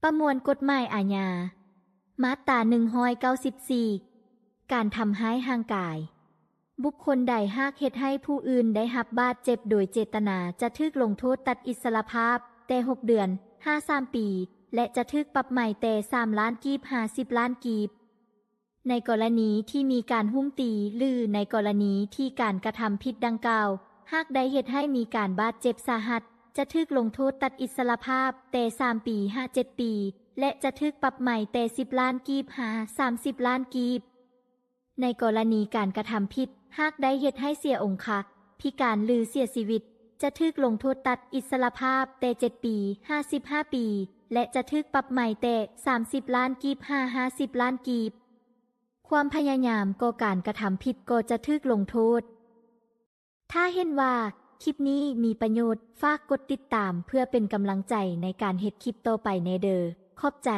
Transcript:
ປະມວນກົດໝາຍອາຍາ ມາດຕາໜຶ່ງຮ້ອຍເກົ້າສິບສີ່ ການທຳຮ້າຍຮ່າງກາຍ. ບຸກຄົນໃດຫາກເຮັດໃຫ້ຜູ້ອື່ນໄດ້ຮັບບາດເຈັບໂດຍເຈດຕະນາ ຈະຖືກລົງໂທດຕັດອິດສະຫຼະພາບແຕ່ຫົກເດືອນ ຫາສາມປີ ແລະ ຈະຖືກປັບໃໝແຕ່ສາມລ້ານກີບ ຫາສິບລ້ານກີບ. ໃນກໍລະນີທີ່ມີການຮຸ້ມຕີ ຫຼື ໃນກໍລະນີທີ່ການກະທຳຜິດດັ່ງກ່າວ ຫາກໄດ້ເຮັດໃຫ້ມີການບາດເຈັບສາຫັດ ຈະຖືກລົງໂທດຕັດອິດສະຫຼະພາບແຕ່ສາມປີ ຫາເຈັດປີ ແລະ ຈະຖືກປັບໃໝແຕ່ສິບລ້ານກີບ ຫາສາມສິບລ້ານກີບ. ໃນກໍລະນີການກະທຳຜິດ ຫາກໄດ້ເຮັດໃຫ້ເສຍອົງຄະ, ພິການ ຫຼື ເສຍຊີວິດ, ຈະຖືກລົງໂທດຕັດອິດສະຫຼະພາບແຕ່ເຈັດປີ ຫາສິບຫ້າປີ ແລະ ຈະຖືກປັບໃໝແຕ່ສາມສິບລ້ານກີບ ຫາຫ້າສິບລ້ານກີບ. ຄວາມພະຍາຍາມກໍ່ການກະທຳຜິດກໍຈະຖືກລົງໂທດ. ຖ້າເຫັນວ່າຄລິບນີ້ມີປະໂຫຍດ, ຝາກກົດຕິດຕາມເພື່ອເປັນກຳລັງໃຈໃນການເຮັດຄລິບຕໍ່ໄປແດ່ເດີ. ຂອບໃຈ.